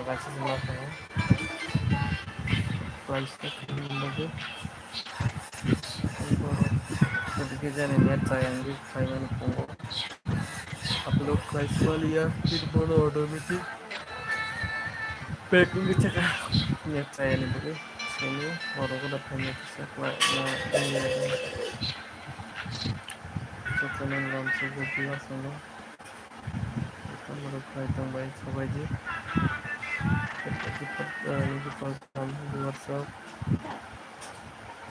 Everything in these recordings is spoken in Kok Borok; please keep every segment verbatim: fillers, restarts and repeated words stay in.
Price se ma kaya. Price se kaya ni bagwi. Kaya ni net chaya ni bagwi khaimani tongo. Upload khlai sima liya, phir bono automatic. Packing khe chakha. Net chaya ni bagwi. Sini oro gana phaina kisa khlai na. Jotono lam se gopila sano. Kamoro khlai tong bai sabaidi. Nini program viewers rok.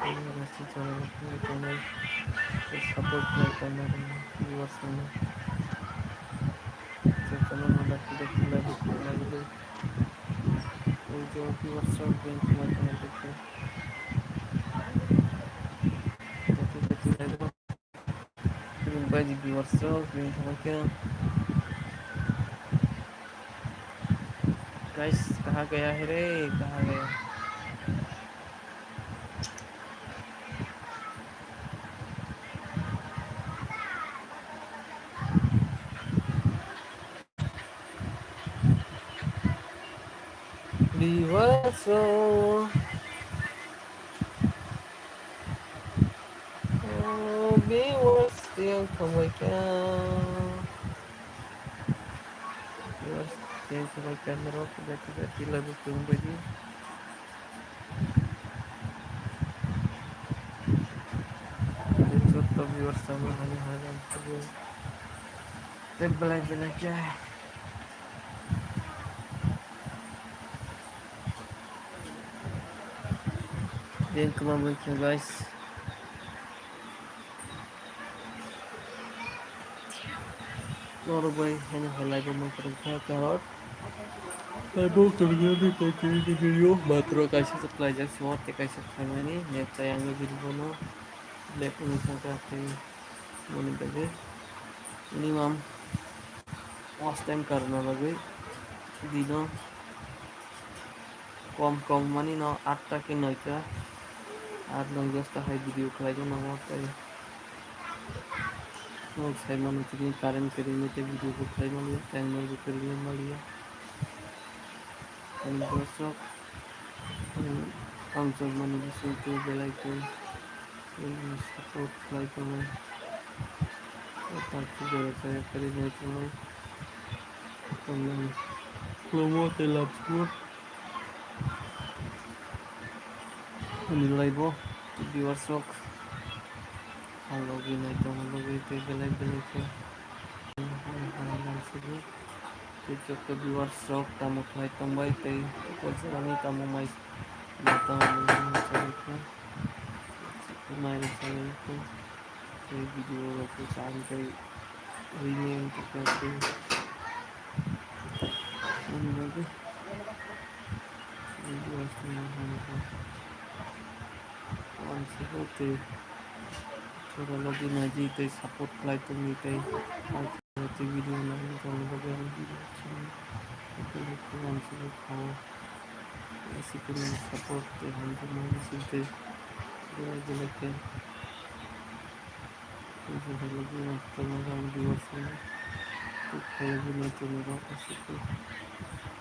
Nini rasti channel khlai tong bai. Support khlai tong bai viewers rok. Jotono mada khlai khlai khlai khlai. Ui jo viewers rok join khlai tong bai. Jotono khlai tong bai. Baji viewers rok, bini thangkhe. Guys, kaha gaya hai re, kaha gaya. Viewers rok. Oh, viewers, tiyang thangbai kha. Viewers, tiyang thangbai kha norok, kisa kisa tila bo tong bai di. Joto viewers tamo hani hajam tubu. Tei belai belai khe. Tiyang kwma bai kha, guys. Norok bai haino hai live o mangkwrwng kha kahor. Live o kwrwngya di tei tini ni video matro kaisa se khlaijak simo tei kaisa khlaimani net chaya ang video bono black wngwi thangkha tei moni bagwi minimum watch time karna bagwi dino. Kom kom mani no atta khe noita, ar nong dosta hai video khlai mano tei. Nong sai mano tini current kwrwini tei video bo khlai maliya, timer bo kwrwini maliya. Ani borok sok, ang, ang chok mani bising tei belai tei. Support khlai tongo. Party jora jora kari nai tongo. Tongnai. Khulumgo tei love support. Ani live o viewers rok. Ang logi nai tongo, logi tei belai belai khe. Tei joto viewers rok tamo khlai tongbai tei kosani tamo mai tamo mai rok tei video rok tamo tei rini ang tei ani bagwi viewers tamo hamkha. Ang sabo tei jora logi naidi tei support khlai tongdi tei. Tei video nangni tongni bagwi ang video channel tei wansugwi kha-o. Aswk khe nini support tei hamjakmani bising tei belai belai khe tongthokjagwi ang tongmani ang video channel tei khairokgwi nai tongnai rok aswk khe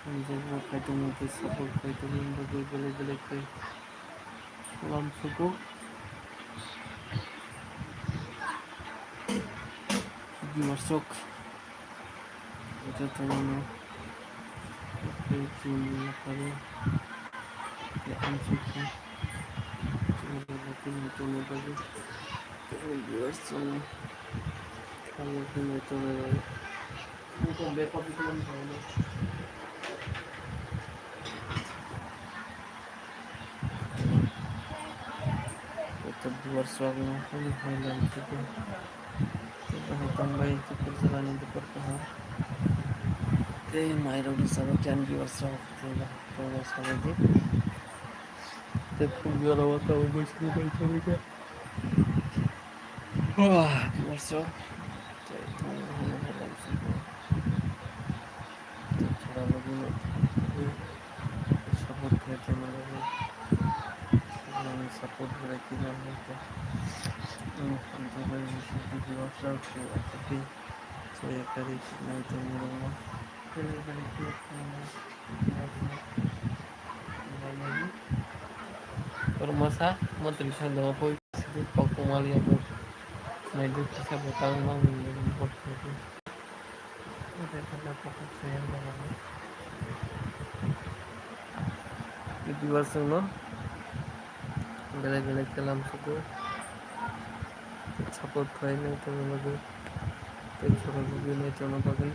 hamjakma khai tongmani tei support khai tongmani bagwi belai belai khe. Lam sugo. Di masuk. Itu teman. Oke, cuma apa ya? Ya, masuk ya. Cuma berarti itu lagi. Terus sana. Kalau itu itu. Ito viewers rok no hwnwi hwnwi lang khe bo. Tei bahai tongbai, tei kurjulani dukor kaha. Tei mairok ni sabo khe ani viewers rok tei bahai tongbai sabai di. Tei phunjora o tabuk bai sini bai sabai khe. Wah, viewers rok. Tei tongbai hwnwi hwnwi lang khe bo. Tei khera logi no support khlai tongma bagwi. Ang support khlai tongma bagwi. Ang hamjakmani video upload khlai achukdi. Soya kari nai tongma bagwi. Belai belai khe tongma bagwi. Masa, mantri sa dong, koi sidi pokok mali yang. Nai duk kisa botang mang ni bot sidi. Viewers no belai belai kalam suku support khlai nai tongna bagwi, tei chwng rwgwi nai tongna bagwi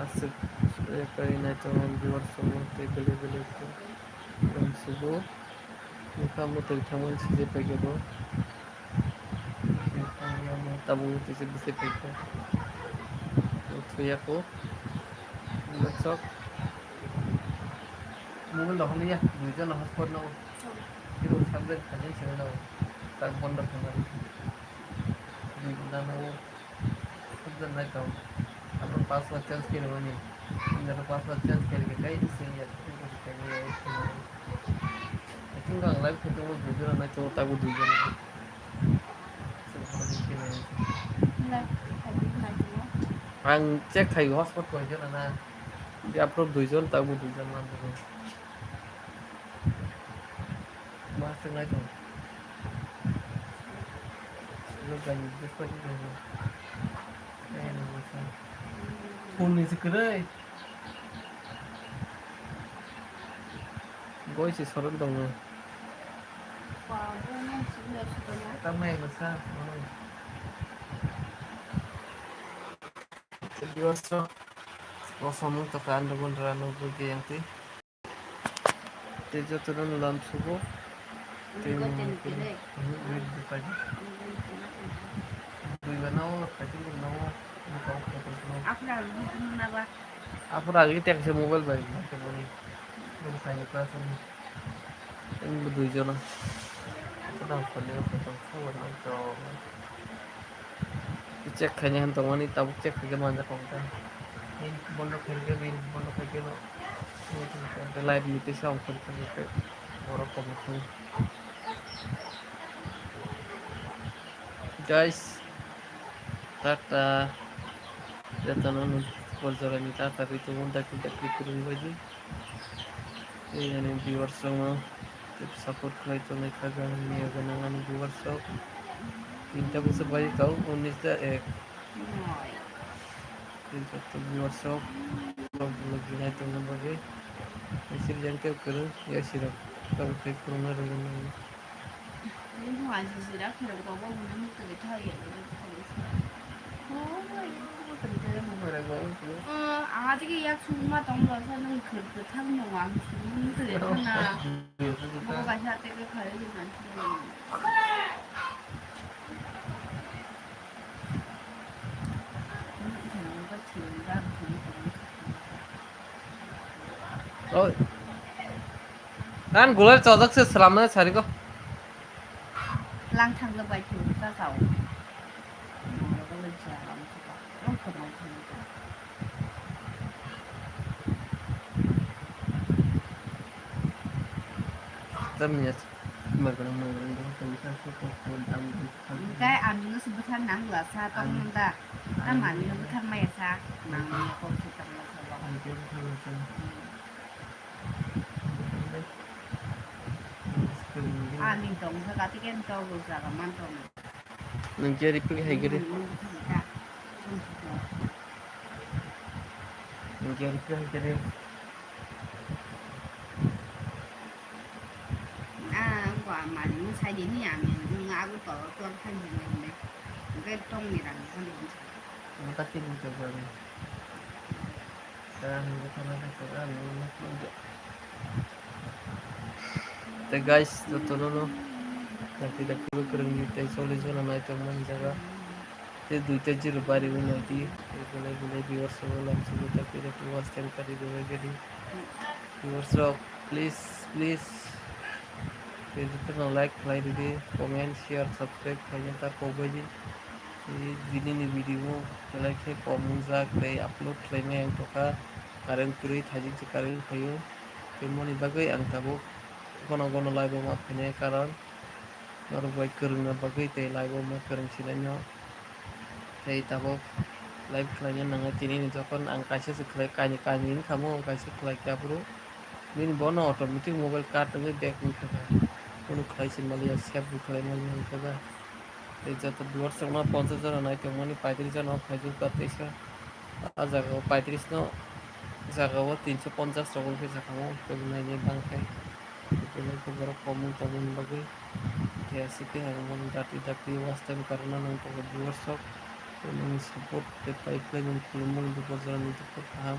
aswk khlai nai tongo viewers no tei belai belai kalam suku. Nokha mwtwi thangmani sijai paikha bo. Tabuk tisa bwsai paikha. Thwiya kho. Nok sok. Mobile dohor liya. Duijon hotspot no. Kiro subject khaji sini no. Tak bondo khamari. Dui ghonta no. Subject nai tong. Abo password change kiri mani. Jara password change kiri ke kai sini ya. Itu ang live photo mo video na to tabu dui jona. Ang check khai hotspot ko jona na. Dia pro dui jon tabu dui jon man. Mas ngai to. Lo gani just pa ni. Phone ni sikre. Goi se sorok tongo. Tamai bwsa. Dios so. Bosong to kan do gun rano bu ge yang ti. Te joto no lam subo. Te mo. Dui ba no khai ti no. After agi tek se mobile bai. Te boni. Dum khai ni class ni. Ang bo dui jona. Kadang phone ni photo so wala to. Check khaini han tongmani tabuk check khaikhe manjak kok ta. Bondo khaikhe bin bondo khaikhe no. Live ni tisa ongkhor khaikhe borok kok thung. Guys, tata. Jotono ni bol jorani tata ri tongo dakti dakti kwrwng bai di. Tei ani viewers rokno support khlai tongnai kha, gwnang ni gwnang ani viewers rok. Tinta bwswk bai tong, unis ta ek. Tei joto viewers rok, vlog vlog binai tongna bagwi. Nisi yang khe kwrwng, ya sirok, tabuk khe kwrwngna rwgwi nangni. Ang aji ke yak sungma tong lo sa nung khwthang nung ang sungma tong na. Bo kaisa ate ke khare di man. Oi. Nan gulai chojak se salam na sari ko. Lang thang le bai thu sa sao. Tam ya. Magrang magrang dong tong sa ko ko ko dam. Engkai ani no se bwthar nang la sa tong nang da. Tam ani no bwthar maya sa nang ko se tong la sa. Ani ke bwthar la sa. Ani tong sa ka tiken to go sa ka man tong. Nung khe reply hai khe de. Nung khe reply hai khe de. Ah, ko amani nung sai de ni ami nung agu to to kan ni ni. Ngai tong ni rang kan ni. Nung ta ti nung khe ba ni. Tei guys, jotono no dakti dakti bo kwrwngni tei cholli jona naitokmani jaga. Tei duita zero bari wngwi naidi. Tei belai belai viewers rok lamsogwi dakti dakti watch time kari belai gari. Viewers rok, please, please. Tei jotono like khlai ridi, comment, share, subscribe khlaina ta kok bai di. Tei bini ni video belai khe kom wngjak tei upload khlaimaya wng tongkha, current kwrwi thaijing se current phaio. Tei moni bagwi ang tabuk gono gono live o ma phainai, karon norok bai kwrwngna bagwi tei live o ma kwrwng sinai no. Tei tabuk live khlaina nangwi tini ni jokhon ang kaisa se khlai, kainwi kainwi wngkha mo, ang kaisa khlai khe aphuru. Bini bono automatic mobile cut wngwi back wngkha kha. kunu khlai se maliya, save bo khlai maliya hwnkhe ba. Tei joto viewers rok no ponchash jona nai tongmani, paitris jona off khaijak ba teisa. A jaga o paitris no, jaga o tinso ponchash rok wngkhe sakha o, tei bo nainai bang khe. Tei belai khe borok kom wng tongmani bagwi. Tei aswk khe ang mani dakti dakti watch time karwi no nang tongo viewers rok. Tei nini support tei pai khlai mani khulumani buphar jora ni buphar kaham.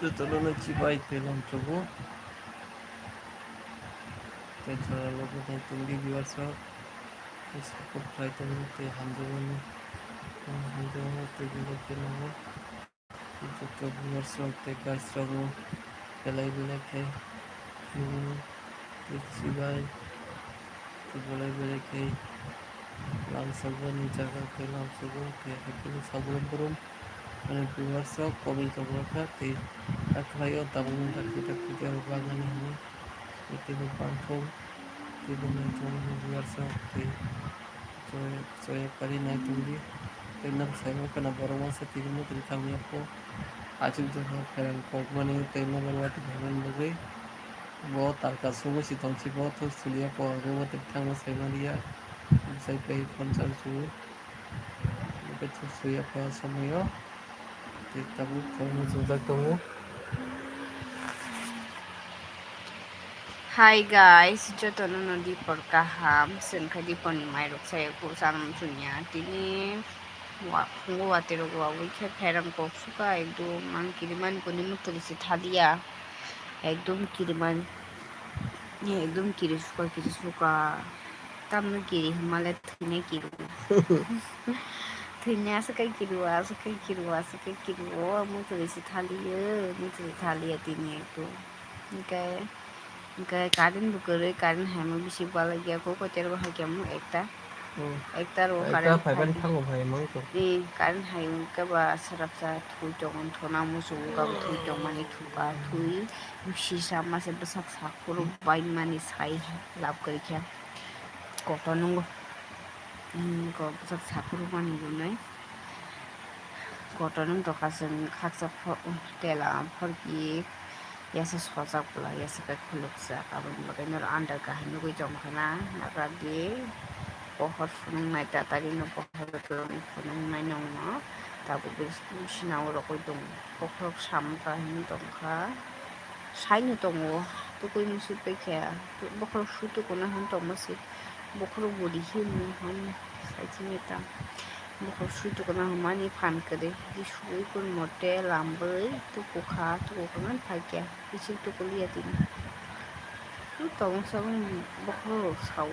Jotono no chibai tei lamsogo. Tei jora logi nai tongdi viewers rok. Tei support khlai tongdi tei hamjakmani, hamjakmani tei belai khe nango. Joto viewers rok tei guys rok no belai belai khe, hmm, tei chibai tei belai belai khe lamsokjani jaga khe lamsogo, tei hakhe khe sabrum brum ani viewers rok komui tonglakkha tei hakhlai o tabuk dakti dakti khe bagani hwnwi tei teibo bangthok teibo naithok viewers rok tei. Chaya, chaya pari nai tongdi. Tei nok saimano kheno borok masa tini motri thangwi ya kho. Achuk jora pherang kokmani tei mobile watwi phaimani bagwi bo tarka sugwi si tongsi bo thuk suliya kho, ang bo motri thangma saimaliya. Sai pai phone charge rwui. Bo thuk suya kho somoyo. Tei tabuk phone muchungjak tongo. Hi guys, jotono no dipor kaham, chwng khe dipor ni mairok saya kho, chana muchungya. Tini wa-, phungo watwi rok wawui khe pherang kok suka ekdom ang kirimani kuni mutri se thaliya. Ekdom kirimani, ekdom kiri suka, kiri suka. Tamno kiri hwnmale thwina kiri. Thwina aswk kai kiri o, aswk kai kiri o, aswk kai kiri o, mutri se thaliya, mutri thaliya tini ekdom. Hwnkhe, hwnkhe current bo kwrwi, current haima bisi bwlai ya kho, kotor bo hai khe mo ekta. Hmm. Ekta ro current phaibani thango phai mang to. Ni current hai wngkhe ba srapsa thui tongo, thona muchung wngkha bo thui tongmani thuka thui sisa masa bwsak sakhoro baimani sai lab kwrwi khe kotor nungo. Hmm, ko bwsak sakhoro mani rwnai. Kotor wng tongkha chwng khaksa pho-, tela phorki. Yasa sojak bwla, yasa khe khulukjak, aboni bagwi norok under kahai nugwi tongkha na, nakardi pohor phunuknai tatari no pohor phunuknai nokno tabuk bisina o rogwi tongo, bokhorok samungkha hinwi tongkha, saino tongo, tukui muchuk paikha, bokhorok su tukuna hinwi tongma se. Bokhorok bwrwi himwi hwn saichini ta. Bokhorok sui tukuna hwnmani phan kwrwi. Tei sui kun mote lambwi tukukha, tukukha mani phaikya. Kichik tukuliya tini. Twi tongmung sabung bokhorok sao.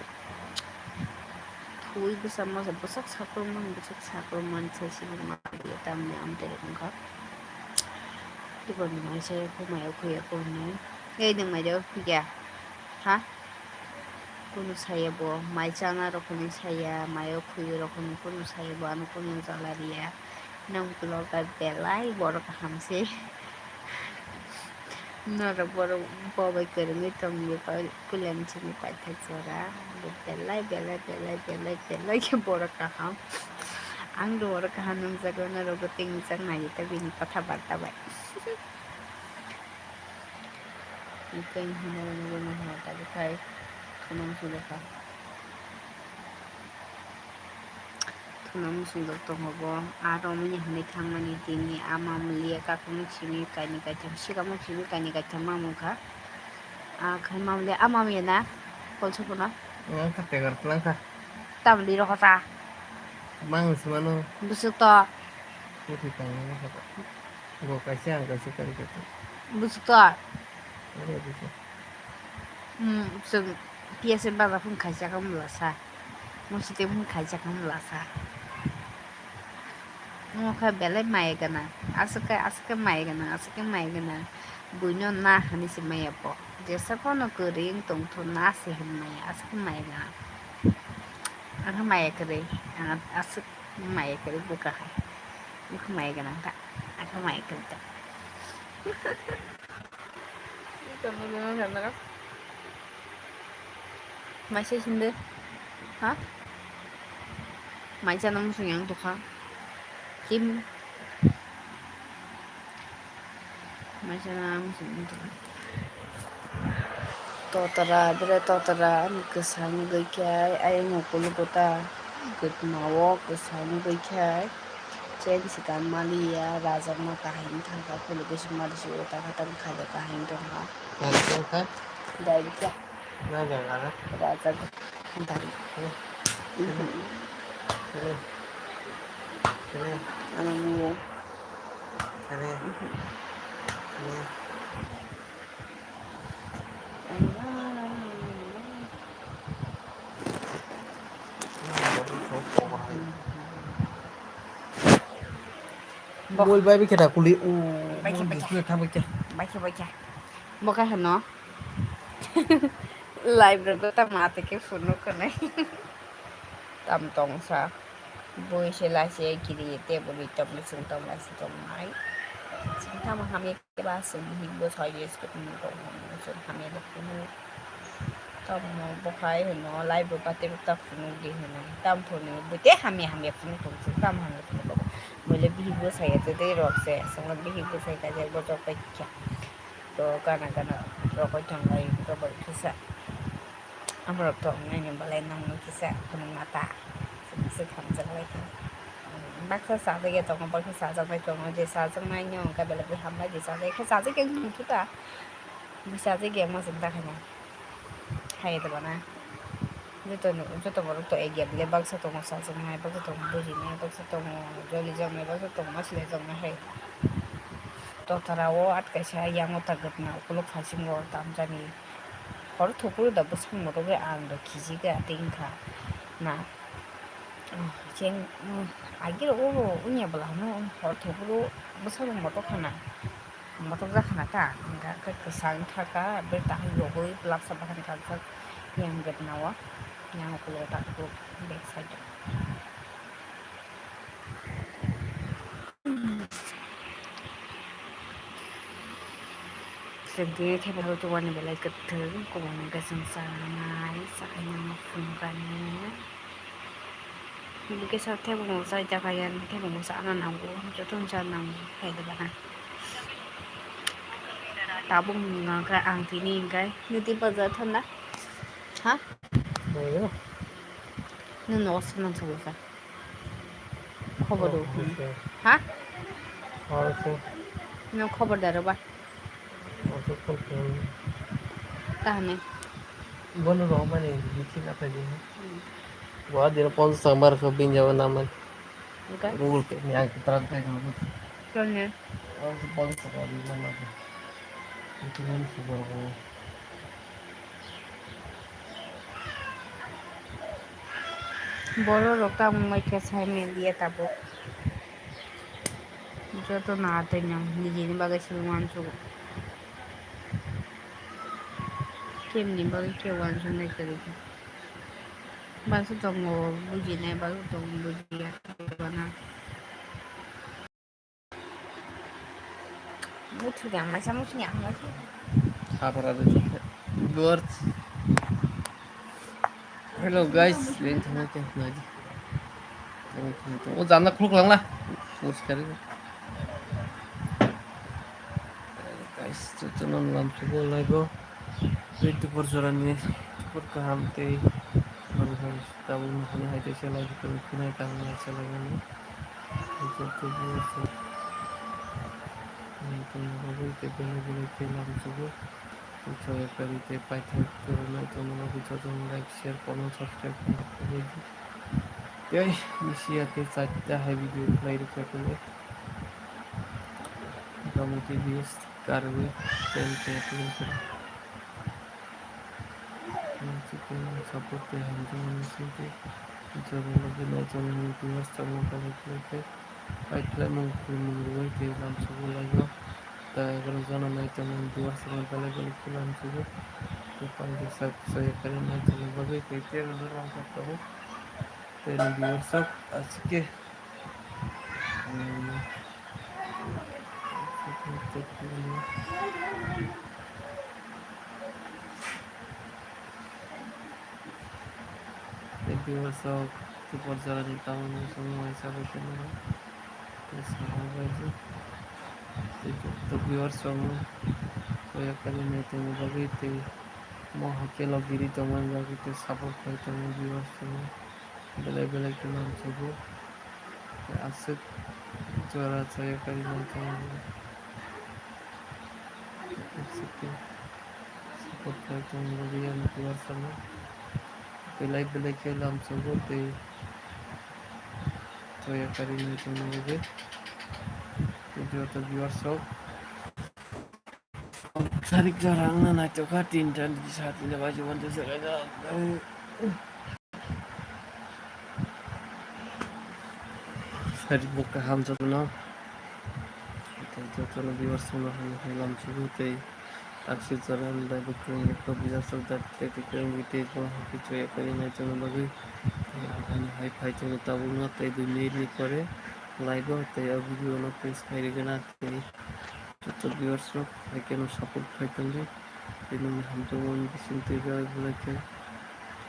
Thui bwsa masa bwsak sakrumani, bwsak sakrumani saisini ma tamni amtwi wngkha. Tei boni mai saya kho maya khuya kho hwnwi. Ei nwng mai de phikya. Ha? Kunu saya bo, mai chana rok hwnwi saya, mayo khwi rok hwnwi kunu saya bo, ano kunu jala riya. Nang vlogger belai borok kaham se. Norok borok bo bai kwrwngwi tongwi pa-, puila ni simi paithak jora. Belai, belai, belai, belai, belai khe borok kaham. Ang do borok kaham nungjago, norok bo tengrijak nai ta bini kotha barta bai. Tei hwnwi nugwi mankha, tabuk khai thunam sujak kha. Thunam sujak tongo bo, aro manya hwnwi thangmani tini ama mulia kakung simi kainwi kaitham, sikamo simi kainwi kaitham mamung kha. A khai mamle a mamya na kolso phano. Wngkha tegar twlangkha. Tamni rokha ta. Mang se mano. Bwswk to. Kuthi tangmani kha. Bo kaisa ang kaisa kari kari. Bwswk to. Ore bwswk. Hmm, chwng P S F bazar phung khaisa kha mula sa. Musi te phung khaisa kha mula sa. Omo khe belai maya gwnang. Aswk khe, aswk khe maya gwnang, aswk khe maya gwnang. Buino na hwnwi se maya bo. Jesa phano kwrwi wng tongtho na se hwn maya, aswk khe maya gwnang. Ang khe maya kwrwi, ang aswk maya kwrwi bwkha hai. Bwkha maya gwnang ta, ang khe maya kwrwi ta. Maisa sinde, ha? Maisa no muchung yang tokha. Kim. Maisa no muchung yang tokha. Totara, bere totara, kwsang wngwi khe ayang ukulugo ta kwtma o kwsang wngwi khe chain swkang maliya, rajakma kahai wng thangkha, khulugwi se mali se o ta kha, tamo khaida kahai wng tongkha. Nai tongkha? Dai kha. Nai tongkha na? Rajak dari. Hmm. Hmm. Hmm. Ano nugo. Hmm. Hmm. Bol bai bi khe da kuli. Bai khe, bai khe. Bai khe, bai khe. Bo khe hano. Live rok ta ma te khe phone rok khnai. Tam tong sa. Bui se lai se kiri te bui tong le sung tong lai se tong nai. Sung tamo hamya khe ba sung hi bo sai yes ko tong tong sung hamya bo kunu. Tamo bo khai hino live bo pate ta phunu di hino. Tam phunu bui te hamya hamya phunu tong sung tam hamya phunu tong. Bui le bihi bo sai ya te rok se sung bihi bo sai ka je bo jok pai kya. To gana gana rok oi tong lai to bui kisa. Aborok tongnaini belai nangno kisa phunukna ta, kisa thamjak lai khe. Baksa chajak ya tongo, baksa chajak bai tongo, je chajaknai no hwnkhe belai khe hambai, je chajak khe chajak ya wngkha ta, je chajak ya ma chwng ta khaina. Hai da bana. Joto ni, joto borok to ek ya bile baksa tongo chajaknai, baksa tongo bujinai, baksa tongo jolijaknai, baksa tongo ma swlaijaknai hai. Totara o atkaisa yango ta gwtna ukuluk phaisingo tamjani. Hor thopuru da bwswk moto khe ang da khijika tei wngkha na. Cheng, agirok o wngya bwla hwnwi hor thopuru bwswk moto khana. Moto jak khana ta, hwnkha khe kwchang thaka, bai tahai yogwi lapsa bahan kagjak yang gwtna o, yang ukuluk ta ukuluk back side o. Chwng tini thepung rok tubani belai kwthwng, kubun hwnkhe chwng chanai, chakhaino phunukani. Bwkhe sa thepung rok chai jakha yan, thepung rok chana nango, jotono chana nango, khaide bana. Tabuk hwnkhe ang tini hwnkhe niti bazar thanda. Ha? Nini nogo se mansukha. Khobor rw. Oh, hmm. Okay. Ha? Oh, okay. No khobor da rw ba. Oh, okay, okay. Tahane. Bono rw mani bichi na phaidi. Hmm. Wa dino ponchas taka mar kho bin jabo naman. Okay. Google Pay ni ang transfer ko. Kone? Oh, ponchas taka bin naman. Itu ni si bor ko. Borok rok tamo mai khe sai manliya tabuk. Joto no atwi no nijini bagwi se uansukgo. Kemni bagwi khe uansuknai kwrwi kha. Baksa tongo bujinai, baksa tongo bujiya. Muthuyang masa muthuyang masa. Abra de viewers. Hello guys, ini tengah tengah lagi. O jana khuluk lang lah. Muskari. Guys, tutunan lam tubo laibo. Tei tupor jorani tupor kaham tei tabuk nokni hai tei se laibo tong khinai tang nai se laimani. Joto viewers rok tongna bagwi tei belai belai khe lam tubo. Tei soyakari tei paithak kwrwngna tongna bagwi jotono like, share, comment, subscribe khaina bagwi. Tei bisi ya khe chaita hai video khlai rwkha khe. Motamoti views karwi ten K tei. Nang chikon support tei hamjakmani simi tei. Jotono bagwi nai tongmani viewers tongma belai belai khe. Pai khlaimung khulumung rwui tei lamsugo laibo. Tei borok jana nai tongmung viewers rok belai belai khe lamsugo. Tei pang kisa kisa yakarwi nai tongmung bagwi tei terno rang kha tongo. Tei ni viewers rok aswk khe, um, Tei viewers rok tupor jora ni tamoni songwi uaisa bai khe nang tei songwi bai di. Tei joto viewers rok no soyakari nai tongmung bagwi tei Mo hakhe logiri tongmani bagwi tei support khai tongo viewers rok. Belai belai khe lamsogo. Tei aswk jora chaya kari nai tongo. Aswk khe support khai tongmani bagwi ani viewers rok belai belai khe lamsogo tei chaya kari nai tongmani bagwi. Tei joto viewers rok. Sarik jora wngna naithok kha, tinta ni sat ni baji wante se kaisa. Sarik bo kaham jotono. Tei jotono viewers rokno hamya hai lamsogo tei taksir jora ni live o kwrwng rok bijak sok da tei kwrwng tei bo hwnkhe chaya kari nai tongna bagwi. Tei ang hai phai tongo tabukno tei dui minute ni pore live o tei o video no post khai rwgwna tei. Joto viewers rok, hai kheno support khai tongdi. Tei nini hamjakmani bisingtwi belai belai khe,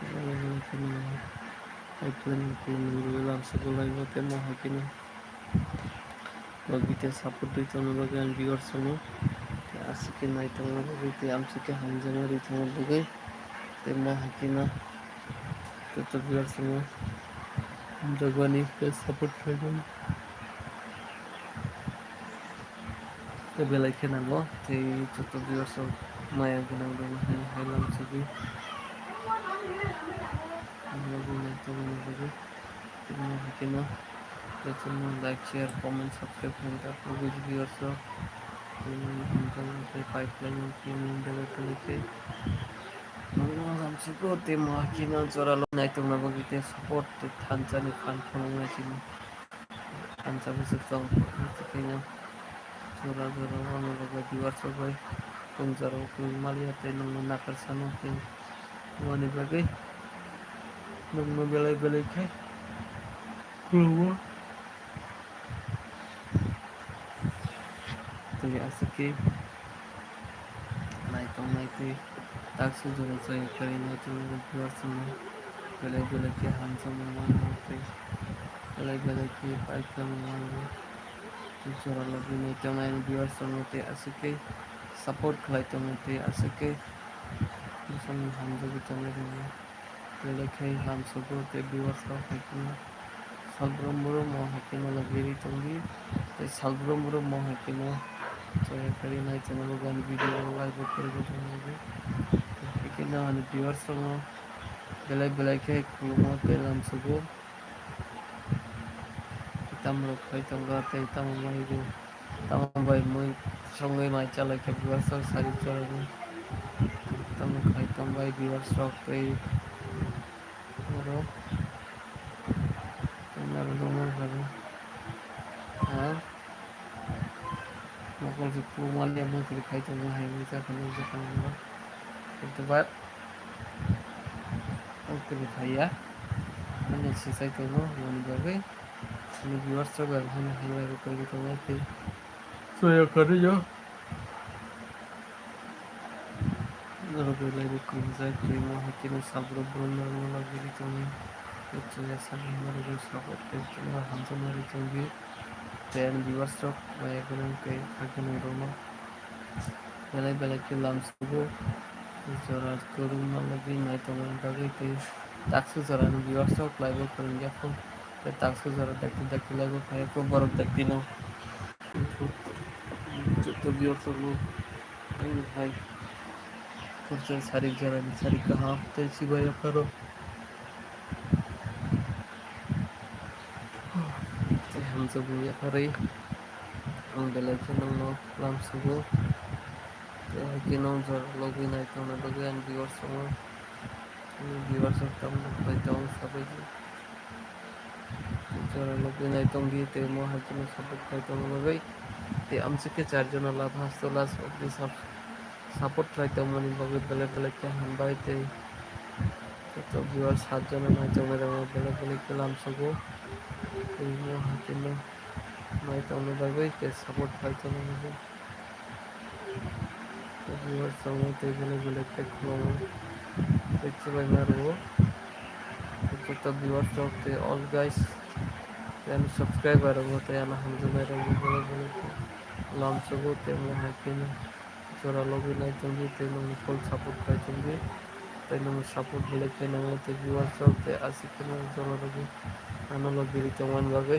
belai belai khe nini hai khwlaini khulumni rwui lamsogo live o tei mo hai kheno logi tei support rwi tongna bagwi ang viewers rokno tei aswk khe naitongna bagwi tei amswk khe hamjakma rwi tongna bagwi tei mo hai kheno joto viewers rokno hamjakmani tei support khai tongdi. Tei belai khe nango, tei joto viewers rok maya gwnang rok no hai hai lamsogwi. Ang logi nai tongmani bagwi. Tini hai kheno jotono like, share, comment, subscribe khaina ta phuru viewers rok. Tini hamjakma tei pipeline ni tini belai belai khe. Ang lamsogo tei mo hai kheno jora logi nai tongna bagwi tei support tei thansa ni phan phunuknai simi. Thansa bwswk chong, bwswk khaina jora jora wngwi rwgwi viewers rok bai kung jora o kung maliya tei nwngno nakar sano tei wngmani bagwi nwngno belai belai khe khulumgo. Tei aswk khe naitok nai tei taksuk jora chaya kari nai tongmani viewers rokno belai belai khe hamjakma mango tei belai belai khe paithakma mango. Tei jora logi nai tongnai ani viewers rokno tei aswk khe support khlai tongo tei aswk khe bwskango hamjagwi tongnai rokno. Belai khe lamsogo tei viewers rok hai kheno salbrum brum mo hai kheno logi ri tongdi tei salbrum brum mo hai kheno chaya kari nai channel o ani video o like bo kwrwi bo tongdi. Hai kheno ani viewers rokno belai belai khe khulumgo tei lamsogo. Tamrok khai tongo tei tamo bai bo. Tamo bai mui songwi mai chalai khe viewers rok sari chorani. Tamo khai tong bai viewers rok tei oro tei naro nongmani bagwi. Ha? Mokol se pumani mui kiri khai tongo hai wngwi jakhano jakhano. Kintu ba ang kiri phaiya. Ano se chai tongo mani bagwi. Ani viewers rok ang hano hai bai rwkha tongo tei. Soya kari yo. Norok belai bo kwrwngjak tei mo hai kheno salbrum brum norok no lagiri tongwi tei chaya sagwi norok no support khe tongma hamjakma rwi tongdi tei ani viewers rok maya gwnang tei kha gwnang rok no belai belai khe lamsogo jora kwrwngma lagwi nai tongmani bagwi tei taksuk jora ni viewers rok belai bo kwrwngya kho tei taksuk jora dakti dakti lai bo phai kho borok dakti no. Joto viewers rokno ani hai khoroksa sarik jorani sarik kaham tei chibai yapharo tei hamjakmung yapharwi ang belai khe nongno lamsogo tei hai khe nong jora logwi nai tongna bagwi ani viewers rokno ani viewers rok tamo bai tongo sabai. Jora logwi nai tongdi tei mo hai kheno support khai tongna bagwi tei amswk khe char jona last haste last of the sub-, support khai tongmani bagwi belai belai khe hambai tei joto viewers sat jona nai tongnai rokno belai belai khe lamsogo tei mo hai kheno nai tongna bagwi tei support khai tongna bagwi. Viewers rok tei belai belai khe khulumgo tei chubaima rwo. Joto viewers rok tei all guys tei ani subscriber rok tei ano hamjaknai rok belai belai khe lamsogo tei mo hai kheno jora logi nai tongdi tei nwng full support khai tongdi. Tei nwng support belai khe nangnai tei viewers rok tei aswk kheno jora logi ano logi ri tongmani bagwi.